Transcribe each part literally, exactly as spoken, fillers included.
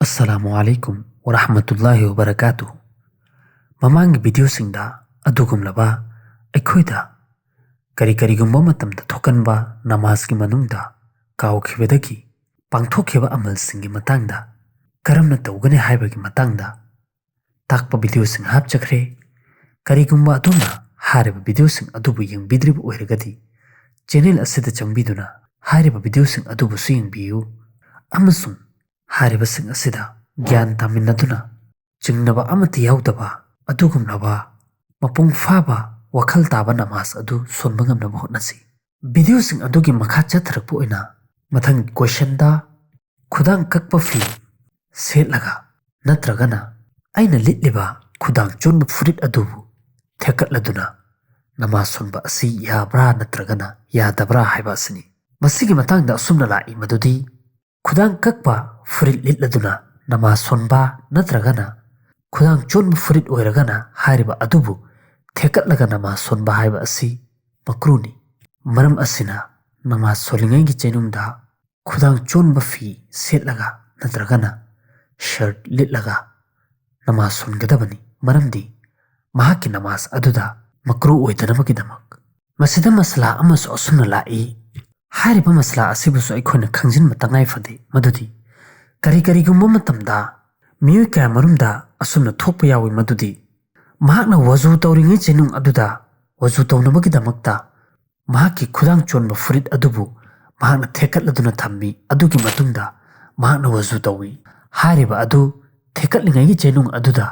ꯑꯁꯂꯥꯃꯨ ꯑꯂꯥꯏꯀꯨꯝ ꯋꯔꯍꯃꯇꯨꯜꯂꯥꯍꯤ ꯋꯕꯔꯀꯥꯇꯨ꯫ ꯃꯃꯥꯡꯒꯤ ꯚꯤꯗꯤꯑꯣꯁꯤꯡꯗ ꯑꯗꯨꯒꯨꯝꯂꯕ ꯑꯩꯈꯣꯏꯗ ꯀꯔꯤ ꯀꯔꯤꯒꯨꯝꯕ ꯃꯇꯝꯗ ꯊꯣꯛꯀꯟꯕ ꯅꯃꯥꯖꯀꯤ ꯃꯅꯨꯡꯗ ꯀꯥꯎꯈꯤꯕꯗꯒꯤ ꯄꯥꯡꯊꯣꯛꯈꯤꯕ ꯑꯃꯜꯁꯤꯡꯒꯤ ꯃꯇꯥꯡꯗ ꯀꯔꯝꯅ ꯇꯧꯒꯅꯤ ꯍꯥꯏꯕꯒꯤ ꯃꯇꯥꯡꯗ ꯇꯥꯛꯄ ꯚꯤꯗꯤꯑꯣꯁꯤꯡ ꯍꯥꯞꯆꯈ꯭ꯔꯦ꯫ ꯀꯔꯤꯒꯨꯝꯕ ꯑꯗꯣꯝꯅ ꯍꯥꯏꯔꯤꯕ ꯚꯤꯗꯤꯑꯣꯁꯤꯡ ꯑꯗꯨꯕꯨ ꯌꯦꯡꯕꯤꯗ꯭ꯔꯤꯕ ꯑꯣꯏꯔꯒꯗꯤ, ꯆꯦꯅꯦꯜ ꯑꯁꯤꯗ ꯆꯪꯕꯤꯗꯨꯅ ꯍꯥꯏꯔꯤꯕ ꯚꯤꯗꯤꯑꯣꯁꯤꯡ ꯑꯗꯨꯕꯨꯁꯨ ꯌꯦꯡꯕꯤꯌꯨ, ꯑꯃꯁꯨꯡ ꯍꯥꯏꯔꯤꯕꯁꯤꯡ ꯑꯁꯤꯗ ꯒ꯭ꯌꯥꯟ ꯇꯥꯃꯤꯟꯅꯗꯨꯅ ꯆꯤꯡꯅꯕ ꯑꯃꯠꯇ ꯌꯥꯎꯗꯕ ꯑꯗꯨꯒꯨꯝꯂꯕ ꯃꯄꯨꯡ ꯐꯥꯕ ꯋꯥꯈꯜ ꯇꯥꯕ ꯅꯃꯥꯖ ꯑꯗꯨ ꯁꯣꯟꯕ ꯉꯝꯅꯕ ꯍꯣꯠꯅꯁꯤ꯫ ꯚꯤꯗꯤꯑꯣꯁꯤꯡ ꯑꯗꯨꯒꯤ ꯃꯈꯥ ꯆꯠꯊꯔꯛꯄ ꯑꯣꯏꯅ ꯃꯊꯪꯒꯤ ꯀꯣꯏꯁꯟꯗ ꯈꯨꯗꯥꯡ ꯀꯛꯄ ꯐꯤ ꯁꯦꯠꯂꯒ ꯅꯠꯇ꯭ꯔꯒꯅ ꯑꯩꯅ ꯂꯤꯠꯂꯤꯕ ꯈꯨꯗꯥꯡ ꯆꯣꯟꯕ ꯐꯨꯔꯤꯠ ꯑꯗꯨꯕꯨ ꯊꯦꯛꯀꯠꯂꯗꯨꯅ ꯅꯃꯥꯖ ꯁꯣꯟꯕ ꯑꯁꯤ ꯌꯥꯕ꯭ꯔꯥ ꯅꯠꯇ꯭ꯔꯒꯅ ꯌꯥꯗꯕ꯭ꯔꯥ ꯍꯥꯏꯕ ꯑꯁꯤꯅꯤ꯫ ꯃꯁꯤꯒꯤ ꯃꯇꯥꯡꯗ ꯑꯁꯨꯝꯅ ꯂꯥꯛꯏ ꯃꯗꯨꯗꯤ, ꯈꯨꯗꯥꯡ ꯀꯛꯄ ꯐꯨꯔꯤꯠ ꯂꯤꯠꯂꯗꯨꯅ ꯅꯃꯥꯖ ꯁꯣꯟꯕ ꯅꯠꯇ꯭ꯔꯒꯅ ꯈꯨꯗꯥꯡ ꯆꯣꯟꯕ ꯐꯨꯔꯤꯠ ꯑꯣꯏꯔꯒꯅ ꯍꯥꯏꯔꯤꯕ ꯑꯗꯨꯕꯨ ꯊꯦꯛꯀꯠꯂꯒ ꯅꯃꯥꯖ ꯁꯣꯟꯕ ꯍꯥꯏꯕ ꯑꯁꯤ ꯃꯀ꯭ꯔꯨꯅꯤ꯫ ꯃꯔꯝ ꯑꯁꯤꯅ ꯅꯃꯥꯖ ꯁꯣꯜꯂꯤꯉꯩꯒꯤ ꯆꯩꯅꯨꯡꯗ ꯈꯨꯗꯥꯡ ꯆꯣꯟꯕ ꯐꯤ ꯁꯦꯠꯂꯒ ꯅꯠꯇ꯭ꯔꯒꯅ ꯁꯔꯠ ꯂꯤꯠꯂꯒ ꯅꯃꯥꯖ ꯁꯣꯟꯒꯗꯕꯅꯤ, ꯃꯔꯝꯗꯤ ꯃꯍꯥꯛꯀꯤ ꯅꯃꯥꯖ ꯑꯗꯨꯗ ꯃꯀ꯭ꯔꯨ ꯑꯣꯏꯗꯅꯕꯒꯤꯗꯃꯛ꯫ ꯃꯁꯤꯗ ꯃꯁꯂꯥ ꯑꯃꯁꯨ ꯑꯁꯨꯝꯅ ꯂꯥꯛꯏ꯫ ꯍꯥꯏꯔꯤꯕ ꯃꯁꯂꯥ ꯑꯁꯤꯕꯨꯁꯨ ꯑꯩꯈꯣꯏꯅ ꯈꯪꯖꯤꯟꯕ ꯇꯉꯥꯏ ꯐꯗꯦ, ꯃꯗꯨꯗꯤ ꯀꯔꯤ ꯀꯔꯤꯒꯨꯝꯕ ꯃꯇꯝꯗ ꯃꯤꯑꯣꯏ ꯀꯌꯥꯃꯔꯨꯝꯗ ꯑꯁꯨꯝꯅ ꯊꯣꯛꯄ ꯌꯥꯎꯏ, ꯃꯗꯨꯗꯤ ꯃꯍꯥꯛꯅ ꯋꯖꯨ ꯇꯧꯔꯤꯉꯩ ꯆꯩꯅꯨꯡ ꯑꯗꯨꯗ ꯋꯖꯨ ꯇꯧꯅꯕꯒꯤꯗꯃꯛꯇ ꯃꯍꯥꯛꯀꯤ ꯈꯨꯗꯥꯡ ꯆꯣꯟꯕ ꯐꯨꯔꯤꯠ ꯑꯗꯨꯕꯨ ꯃꯍꯥꯛꯅ ꯊꯦꯛꯀꯠꯂꯗꯨꯅ ꯊꯝꯃꯤ꯫ ꯑꯗꯨꯒꯤ ꯃꯇꯨꯡꯗ ꯃꯍꯥꯛꯅ ꯋꯖꯨ ꯇꯧꯏ꯫ ꯍꯥꯏꯔꯤꯕ ꯑꯗꯨ ꯊꯦꯛꯀꯠꯂꯤꯉꯩꯒꯤ ꯆꯩꯅꯨꯡ ꯑꯗꯨꯗ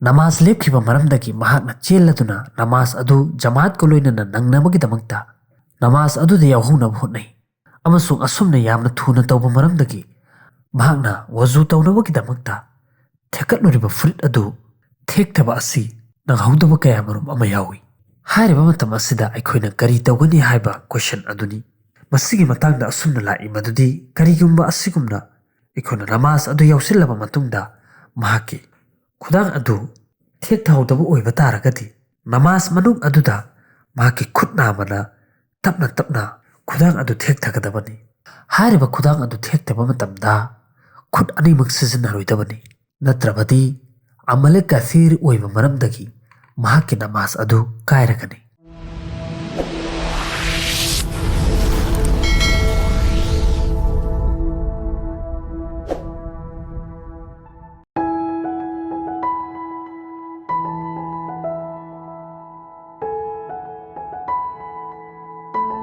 ꯅꯃꯥꯖ ꯂꯦꯞꯈꯤꯕ ꯃꯔꯝꯗꯒꯤ ꯃꯍꯥꯛꯅ ꯆꯦꯜꯂꯗꯨꯅ ꯅꯃꯥꯖ ꯑꯗꯨ ꯖꯃꯥꯠꯀ ꯂꯣꯏꯅꯅ ꯅꯪꯅꯕꯒꯤꯗꯃꯛꯇ ꯅꯃꯥꯖ ꯑꯗꯨꯗ ꯌꯥꯎꯍꯧꯅꯕ ꯍꯣꯠꯅꯩ, ꯑꯃꯁꯨꯡ ꯑꯁꯨꯝꯅ ꯌꯥꯝꯅ ꯊꯨꯅ ꯇꯧꯕ ꯃꯔꯝꯗꯒꯤ ꯃꯍꯥꯛꯅ ꯋꯖꯨ ꯇꯧꯅꯕꯒꯤꯗꯃꯛꯇ ꯊꯦꯛꯀꯠꯂꯨꯔꯤꯕ ꯐꯨꯔꯤꯠ ꯑꯗꯨ ꯊꯦꯛꯊꯕ ꯑꯁꯤ ꯅꯪꯍꯧꯗꯕ ꯀꯌꯥꯃꯔꯨꯝ ꯑꯃ ꯌꯥꯎꯏ꯫ ꯍꯥꯏꯔꯤꯕ ꯃꯇꯝ ꯑꯁꯤꯗ ꯑꯩꯈꯣꯏꯅ ꯀꯔꯤ ꯇꯧꯒꯅꯤ ꯍꯥꯏꯕ ꯀꯣꯏꯁꯟ ꯑꯗꯨꯅꯤ꯫ ꯃꯁꯤꯒꯤ ꯃꯇꯥꯡꯗ ꯑꯁꯨꯝꯅ ꯂꯥꯛꯏ ꯃꯗꯨꯗꯤ, ꯀꯔꯤꯒꯨꯝꯕ ꯑꯁꯤꯒꯨꯝꯅ ꯑꯩꯈꯣꯏꯅ ꯅꯃꯥꯖ ꯑꯗꯨ ꯌꯥꯎꯁꯤꯜꯂꯕ ꯃꯇꯨꯡꯗ ꯃꯍꯥꯛꯀꯤ ꯈꯨꯗꯥꯡ ꯑꯗꯨ ꯊꯦꯛꯊꯍꯧꯗꯕ ꯑꯣꯏꯕ ꯇꯥꯔꯒꯗꯤ, ꯅꯃꯥꯖ ꯃꯅꯨꯡ ꯑꯗꯨꯗ ꯃꯍꯥꯛꯀꯤ ꯈꯨꯠ ꯅꯥꯝꯃꯅ ꯇꯞꯅ ꯇꯞꯅ ꯈꯨꯗꯥꯡ ꯑꯗꯨ ꯊꯦꯛꯊꯒꯗꯕꯅꯤ꯫ ꯍꯥꯏꯔꯤꯕ ꯈꯨꯗꯥꯡ ꯑꯗꯨ ꯊꯦꯛꯊꯕ ꯃꯇꯝꯗ ꯈꯨꯠ ꯑꯅꯤꯃꯛ ꯁꯤꯖꯤꯟꯅꯔꯣꯏꯗꯕꯅꯤ, ꯅꯠꯇ꯭ꯔꯕꯗꯤ ꯑꯃꯂꯦꯛ ꯀꯥꯐꯤꯔ ꯑꯣꯏꯕ ꯃꯔꯝꯗꯒꯤ ꯃꯍꯥꯛꯀꯤ ꯅꯃꯥꯖ ꯑꯗꯨ ꯀꯥꯏꯔꯒꯅꯤ꯫